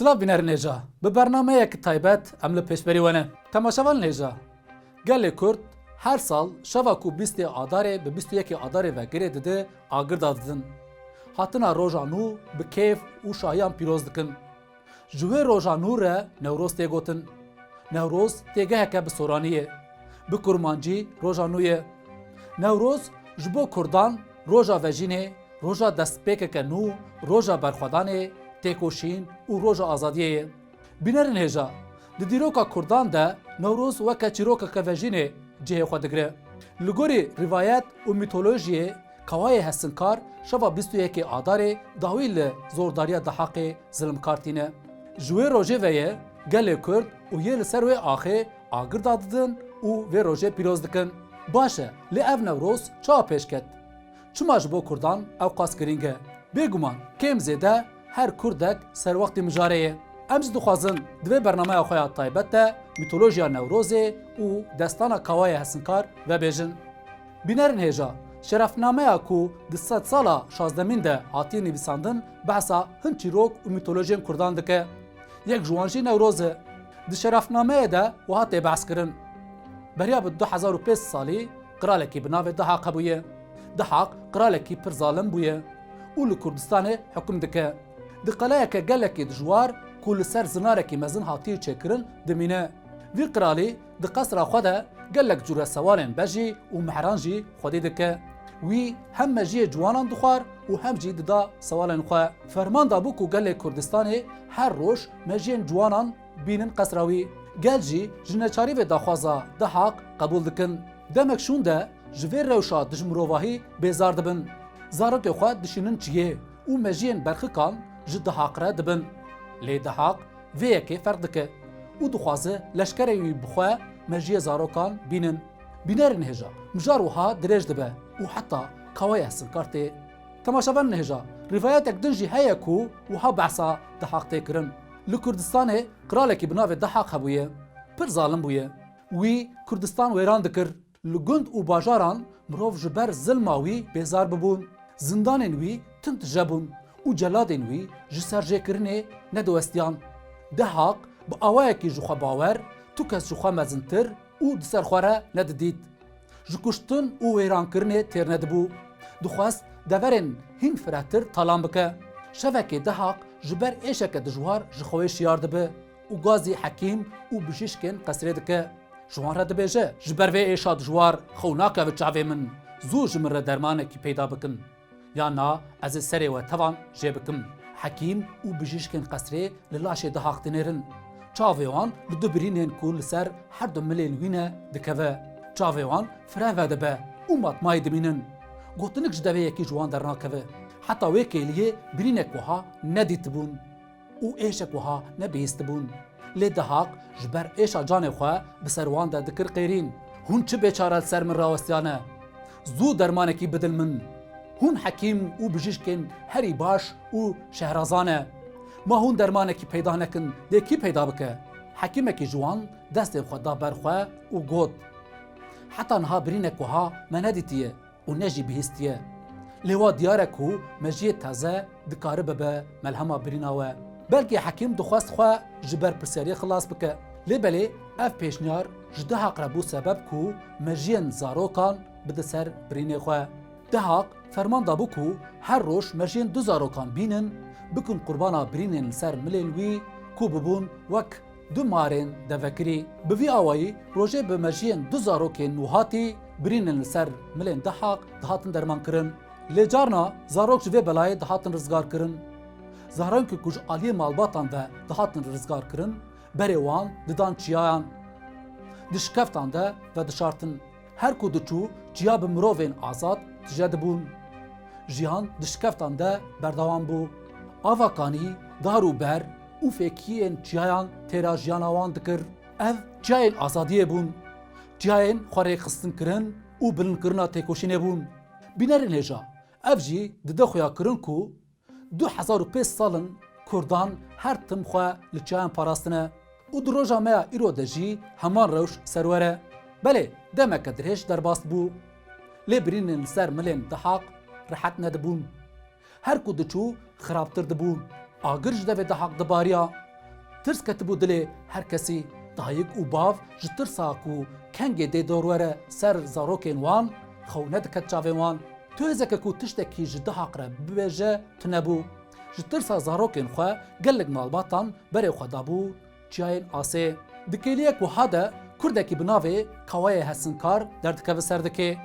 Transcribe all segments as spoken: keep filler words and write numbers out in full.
Silav bînerên hêja. Bi bernameyek taybet em li pêşberî we ne. Temaşevanên hêja, gelê Kurd her sal şeva ku bîstê Adarê bi bîst û yekê Adarê ve girê dide, agir dadidin. Hatina roja nû bi kêf û şahiyan pîroz dikin. Ji wê roja nû re Newroz tê gotin. Newroz têgeheke bi soranî ye. Bi kurmancî roja nû ye. Newroz ji bo Kurdan roja vejînê, roja destpêkeke nû, roja berxwedanê, têkoşîn û roja azadiyê ye. Bînerên hêja, di dîroka Kurdan de Newroz weke çîrokeke vejînê cihê xwe digire. Li gorî rîvayet û mîtolojiyê, Kawayê Hesinkar şeva bîst û yekê Adarê dawî li zordariya Dihaqê zilimkar tîne. Ji wê rojê ve ye gelê Kurd û yê li ser wê axê agir dadidin û vê rojê pîroz dikin. Baş e, lê ev Newroz çawa pêş ket? Çima ji bo Kurdan ew qas girîng e? Bêguman kêm zêde her Kurdek serwextî mijarê ye. Em jî dixwazin di vê bernameya xwe ya taybet de mîtolojiya Newrozê û destana Kawayê Hesinkar vebêjin. Bînerên hêja, şerefnameya ku di sedsala şazdemîn de hatiye nivîsandin, behsa hin çîrok û mîtolojiyên Kurdan dike. Yek ji wan jî Newroz e. Di şerefnameyê de wiha tê behskirin. Beriya bi du hezar û pênc salî qiralekî bi navê Dihaq hebûye. Dihaq qiralekî pir zalim bûye û li Kurdistanê hukm dike. Di qaleyeke gelekî dijwar ku li ser zinarekî mezin hatiye çêkirin dimîne. Vî qiralî di qesra xwe de gelek cûre sewalên bejî û mehran jî xwedî dike. Wî hem mejiyê ciwanan dixwar û hem jî dida sewalên xwe. Ferman dabû ku gelê Kurdistanê her roj mejiyên ciwanan bînin qesra wî. Gel jî ji neçarî vê daxwaza Dihaq qebûl dikin. Demek şûn de ji vê rewşa dijmirovahî bêzar dibin. Zarokê xwe dişînin çiyê û mejiyên berxikan ji Dihaq re dibin. Lê Dihaq vê yekê ferq dike û dixwaze leşkerê wî bi xwe mejiyê zarokan bînin. Bînerên hêja, mijar wiha dirêj dibe û heta Kawayê Hesinkar tê. Temaşevanên hêja, rîvayetek din jî heye ku wiha behsa Dihaq tê kirin. Li Kurdistanê qiralekî bi navê Dihaq hebûye. Pir zalim bûye. Wî Kurdistan wêran dikir. Li gund û bajaran mirov ji ber zilma wî bêzar bibûn. Zindanên wî tim tije bûn û celadên wî ji serjêkirinê nediwestiyan. Dihaq bi awayekî ji xwe bawer, tu kes ji xwe mezintir û di ser xwe re nedidît. Ji kuştin û wêrankirinê têr nedibû. Dixwest deverên hîn firehtir talan bike. Şevekê Dihaq ji ber êşeke dijwar ji xewê şiyar dibe û gazî hekîm û bijîşkên qesrê dike. Ji wan re dibêje, ji ber vê êşa dijwar xew nakeve çavê min, zû ji min re dermanekî peyda bikin. Ya na ez ê serê we tevan jê bikim. Hekîm û bijîşkên qesrê li laşê Dihaq dinêrin. Çavê wan li du birînên ku li ser her du milên wî ne dikeve. Çavê wan fireh vedibe û matmayî dimînin. Gotinik ji devê yekî ji wan dernakeve. Heta wê kêliyê birînek wiha nedîtibûn û êşek wiha nebihîstibûn. Lê Dihaq ji ber êşa canê xwe bi ser wan de dikir qêrîn. Hûn çi bêçare li ser min rawestiyane? Zû dermanekî bidin min. Hûn hekîm û bijîşkên herî baş û şehrazan e. Ma hûn dermanekî peyda nekin, dê kî peyda bike? Hekîmekî ji wan destên xwe da ber xwe û got, Heta niha birînek wiha me nedîtiye û ne jî bihîstiye. Lê wa diyar e ku mejiyê teze dikare bibe melhema birîna we. Belkî hekîm dixwest xwe ji berpirsyariyê xilas bike. Lê belê ev pêşniyar ji Dihaq re bû sebeb ku mejiyên zarokan bide ser birînê xwe. Dihaq ferman dabû ku her roj mejiyên du zarokan bînin, bikin qurbana birînên li ser milên wî ku bibûn wek du marên devekirî. Bi vî awayî rojê bi mejiyên du zarokên nûhatî birînên li ser milên Dihaq dihatin dermankirin. Lê carna zarok ji vê belayê dihatin rizgarkirin. Zarokên ku ji aliyê malbatan ve dihatin rizgarkirin, berê wan didan çiyayan. Di şikeftan de vedişartin. Her ku diçû, çiya bi mirovên azad tije dibûn. Jiyan di şikeftan de berdewam bû. Ava kanî, dar û ber û fêkiyên çiyayan têra jiyana wan dikir. Ev çiyayên azadiyê bûn. Çiyayên xwerêxistinkirin û bilindkirina têkoşînê bûn. Bînerên hêja, ev jî dide xuyakirin ku du hezar û pênc sal in Kurdan her tim xwe li çiyayan parastine û di roja me ya îro de jî heman rewş serwer e. Belê, demeke dirêj derbas bû. Lê birînên li ser milên Dihaq rehet nedibûn. Her ku diçû, xirabtir dibû. Agir ji devê Dihaq dibariya. Tirs ketibû dilê her kesî. Dayik û bav ji tirsa ku kengê dê dor were ser zarokên wan, xew nediket çavên wan. Tu hêzeke ku tiştekî ji Dihaq re bibêje, tune bû. Ji tirsa zarokên xwe gelek malbatan berê xwe dabû çiyayên asê. Di kêliyek wiha de kurdekî bi navê Kawayê Hesinkar derdikeve ser dikê.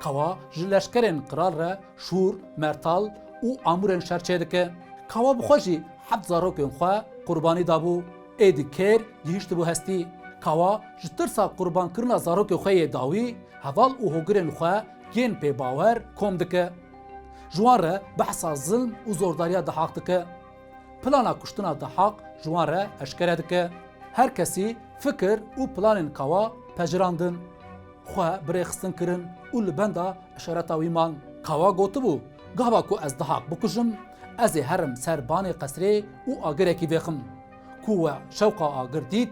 Kawa ji leşkerên qral re şûr, mertal û amûrên şer çêdike. Kawa bi xwe jî heft zarokên xwe qurbanî dabû. Êdî kêr gihîştibû hestî. Kawa ji tirsa qurbankirina zarokê xwe yê dawî, heval û hogirên xwe yên pê bawer kom dike. Ji wan re behsa zilm û zordariya Dihaq dike. Plana kuştina Dihaq ji wan re eşkere dike. Her kesî fikir û planên Kawa pejirandin. Xwe bi rêxistin kirin û li benda işareta wî man. Kawa gotibû, gava ku ez Dihaq bikujim, ez ê herim ser banê qesrê û agirekî vêxim. Ku we şewqa agir dît,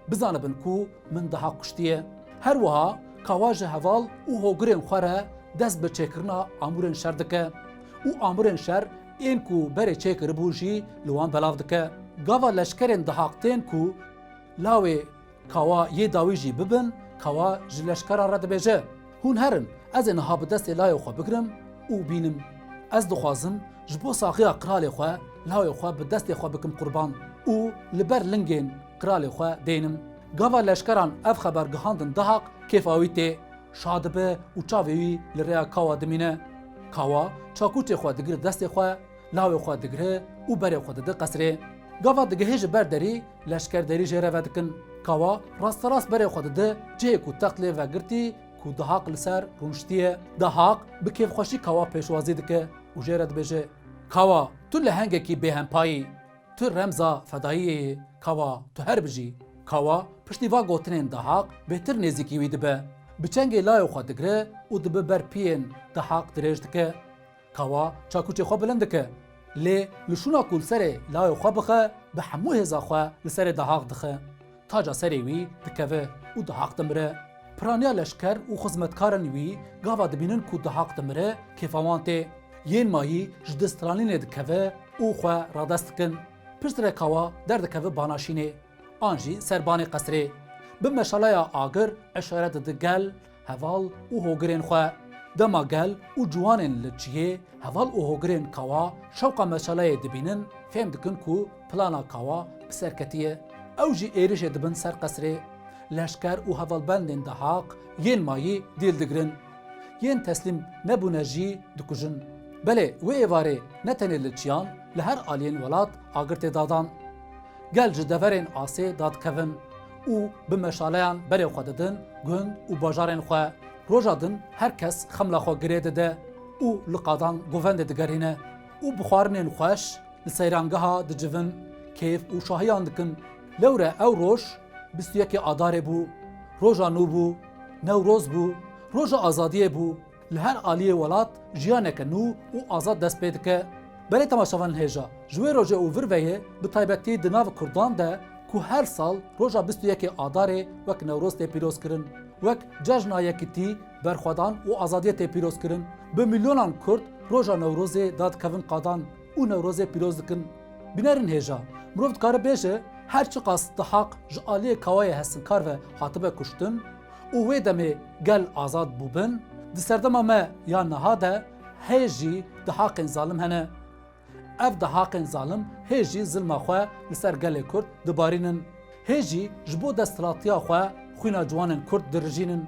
bizanibin ku min Dihaq kuştiye. Her wiha Kawa ji heval û hogirên xwe re dest bi çêkirina amûrên şer dike û amûrên şer ên ku berê çêkiribû jî li wan belav dike. Gava leşkerên Dihaq tên ku lawê Kawa yê dawî jî bibin, Kawa ji leşkeran re dibêje, hûn herin, ez ê niha bi destê layê xwe bigirim û bînim. Ez dixwazim ji bo saxiya qiralê xwe lawê xwe bi destê xwe bikim qurban û li ber lingên qiralê xwe deynim. Gava leşkeran ev xeber gihandin Dihaq, kêfa wî tê, şa dibe û çavê wî li rêya Kawa dimîne. Kawa çakûçê xwe digire destê xwe, lawê xwe digire û berê xwe dide qesrê. Gava digihê ji ber derî, leşker derî jê re vedikin. Kawa rasterast berê xwe dide cihê ku text lê vegirtî ku Dihaq li ser rûniştiye. Dihaq bi kêfxweşî Kawa pêşwazî dike û jê re dibêje, Kawa, tu lehengekî bêhempa yî. Tu remza fedayiyê yî, Kawa, tu her bijî. Kawa piştî va gotinên Dihaq bêtir nêzîkî wî dibe. Bi çengê layê xwe digire û dibe ber piyên Dihaq dirêj dike. Kawa çakûçê xwe bilind dike. Lê li şûna ku li serê layê xwe bixe, bi hemû hêza xwe li serê Dihaq dixe. Taca serê wî dikeve û Dihaq dimire. Piraniya leşker û xizmetkarên wî gava dibînin ku Dihaq dimire, kêfa wan tê. Yên mayî ji destranînê dikeve û xwe radest dikin. Piştre Kawa derdikeve bana şînê, an jî ser banê qesrê. Bi meşaleya agir işaret dide gel, heval û hogirên xwe. Dema gel û ciwanên li çiyê heval û hogirên Kawa şewqa meşaleyê dibînin, fêm dikin ku plana Kawa bi ser ketiye. Ew jî êrişê dibin ser qesrê. Leşker û hevalbendên Dihaq yên mayî dîl digirin. Yên teslîm nebûne jî dikujin. Belê wê êvarê ne tenê li çiyan, li her aliyên welat agir tê dadan. Gel ji deverên asê dadikevin û bi meşaleyan berê xwe didin gund û bajarên xwe. Roja din her kes xemla xwe girê dide û li qadan govendê digerîne û bi xwarinên xweş li seyrangeha dicivin, kêf û şahiyan dikin. Lewre ew roj bîst û yekê Adarê bû. Roja nû bû, Newroz bû, roja azadiyê bû. Li her aliyê welat jiyaneke nû û azad dest pê dike. Belê temaşevanên hêja, ji wê rojê û vir ve yê, bi taybetî di nav Kurdan de ku her sal roja bîst û yekê Adarê wek Newroz tê pîroz kirin, wek cejna yekîtî, berxwedan û azadiyê tê pîroz kirin, bi milyonan Kurd roja Newrozê dadikevin qadan û Newrozê pîroz dikin. Bînerên hêja, mirov dikare bêje, her çiqas Dihaq ji aliyê Kawayê Hesinkar ve hatibe kuştin û wê demê gel azad bûbin, di serdema me ya niha de hê jî Dihaqên zalim hene. Ev Dihaqên zalim hê jî zilma xwe li ser gelê Kurd dibarînin. Hê jî ji bo desthilatiya xwe xwîna ciwanên Kurd dirijînin.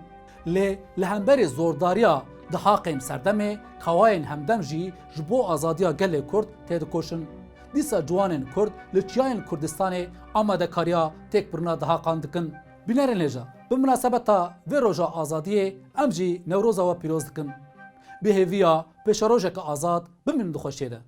Lê li hemberî zordariya Dihaqên serdemê, Kawayên hemdem jî ji bo azadiya gelê Kurd têdikoşin. Dîsa ciwanên Kurd li çiyayên Kurdistanê amadekariya têkbirina Dihaqan dikin. Bînerên hêja, bi minasebeta vê roja azadiyê em jî Newroza we pîroz dikin. Bi hêviya pêşerojeke azad, bimînin di xweşiyê de.